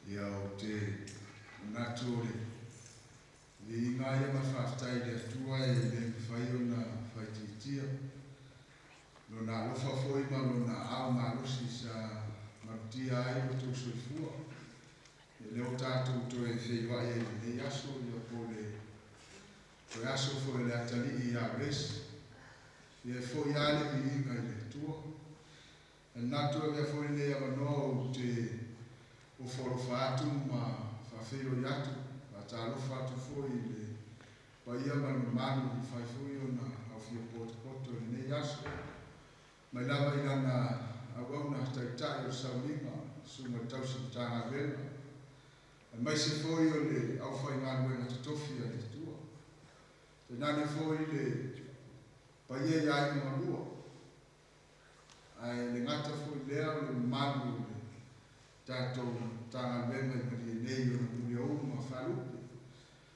Ia, ou te manatu o le viiga lava ia ma le faafetai i le Atua e le mafai ona faaitiitia. Lona alofa foi ma Lona aao malosi sa malutia ai lo outou soifua. Ia lea ua tatou toe feiloai ai i lenei aso, ia po o le toe aso foi o le atalii ia Resi. Ia e foi lava le viiga i le Atua. E manatu e avea foi lenei avanoa ou te ofo alofa atu ma faafeiloi atu, faatalofa atu foi i le paia ma le mamalu ua mafai foi ona aofia potopoto i lenei aso, mai lava i lana auauna taitai o le sauniga, Susuga i le Tausi Matagaluega, aemaise foi o le aufaigaluega totofi a le Atua. Tainane foi le paia i aiga malua, Ae le gata foi i lea o le mamalu o le tatou Matagaluega i Malie nei ona muliauma ma faalupe.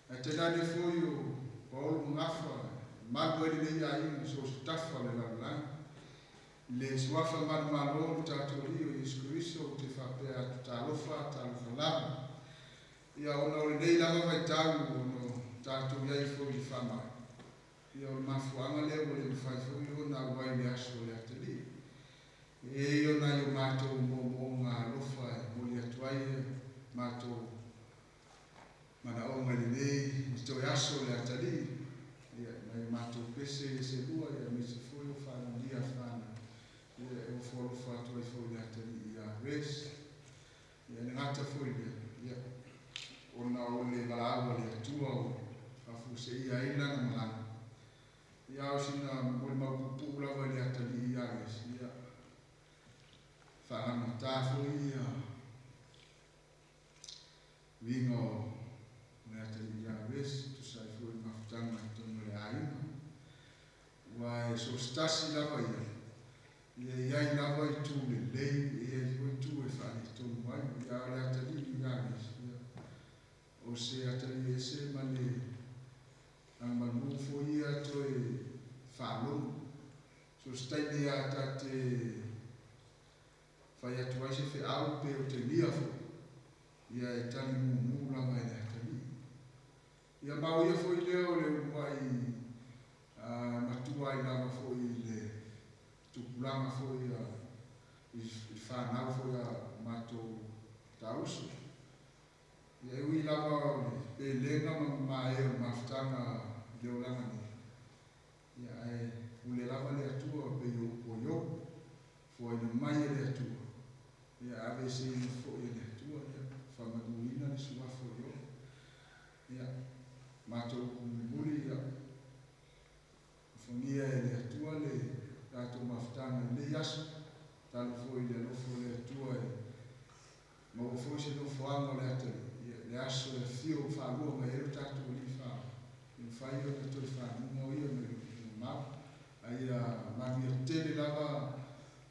Ae tainane foi o paolo ma gafa e malu ai lenei aiga i so o se tafa o le lalolagi. I le Suafa manumalo o le tatou Alii o Iesu Keriso ou te faapea atu talofa, talofa lava. Ia ona o lenei lava vaitau ona o tatou i ai foi i le faamai, Ia o le mafuaaga lea ua le mafai foi ona auai i le aso o le atalii. E i ai o nai o matou moomooga alofa e momoli atu ai matou manaoga i lenei i toe aso o le atalii. Ia nai o matou pese ia se lua ia aemaise foi o faamanuia fanau ia e ofo alofa atu ai foi i le atalii ia Res. Ia e le gata foi i lea, ia ona o le valaau a le Atua ua faafuaseia ai lana malaga, ia a o sina molimau puupuu lava i le atalii ia Ales, ia faagalugata foi ia uiga o le atalii ia Ales, e tusa ai foi le mafutaga i totonu o le aiga. Aua e so o se tasi lava ia, Ia i ai lava itu lelei, e i ai foi itu e faaletonu ai. Ia a o le atalii ia Alice, ia, o se atalii ese ma le agamalu foi ia toe faalogo. So o se taimi lava ta te fai atu ai se feau pe otegia foi, ia e tali mumu lava e le atalii. Ia ma o ia foi lea o le uluai matua ai lava foi i le tupulaga foi a i le fanau foi a matou tauso. Ia e ui lava o le pelega ma mamae o le mafutaga i le olaga nei, ia ae pule lava le Atua pei o upu a Iopu, foaina mai e le Atua, ia aveeseina foi e le Atua, ia faamanuina le suafa o Iopu. Ia, matou upu mulimuli, ia alofagia e le Atua le tatou mafutaga i lenei aso, talu foi i le alofa o le Atua e maua foi se nofoaga o le atalii, ia, le aso e afio faalua mai ai lo tatou Alii Faaola, ia mafai ona toe faguga o ia mai le mamao. A ia manuia tele lava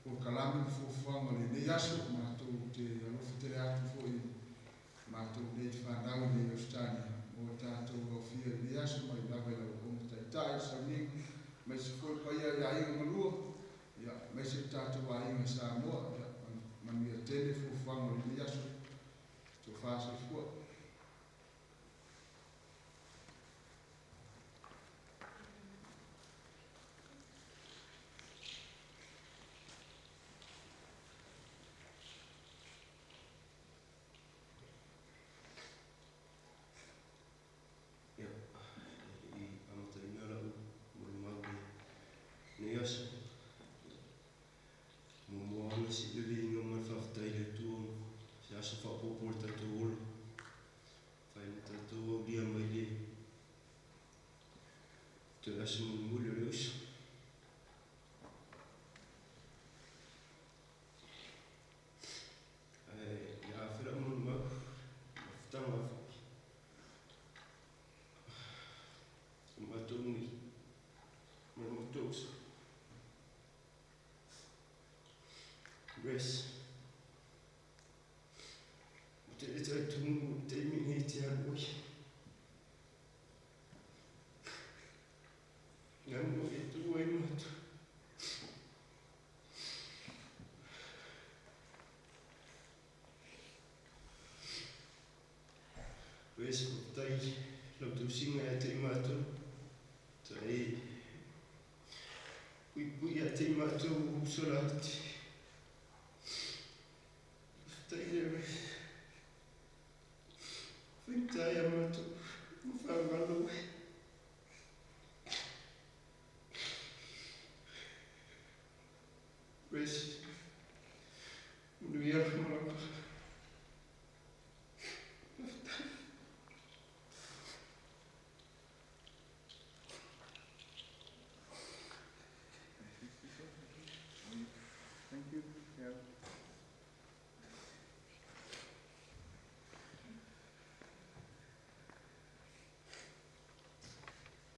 polokalame ma fuafuaga o lenei aso, matou te alofa tele atu foi i Matou nei fanau i nei Ausetalia mo tatou aofia i lenei aso mai lava i lau Afioga Taitai Sauniga aemaise foi le paia i aiga malua ia aemaise le tatou aiga i Samoa ia manuia tele fuafuaga o lenei aso. Tofa soifua. Ia, e le i amataina lau molimau i lenei aso, muamua ona sii le viiga ma le faafetai i le Atua mo se aso faaopoopo o le tatou ola, fai ma tatou aulia mai le toe aso mulimuli o le uso. Ae ia afe lau molimau, mafutaga foi. O matou nei, ma le matou uso. Res. Ou te le talitonu o le taimi lenei e te alu ai. Leaga e tu ai matou. O e se faafetai i lau tausiga ia te i matou, sa e puipui ia te i matou ua uso laiti. Faafetai lea e faigata ia matou ua faagalo oe. Grace.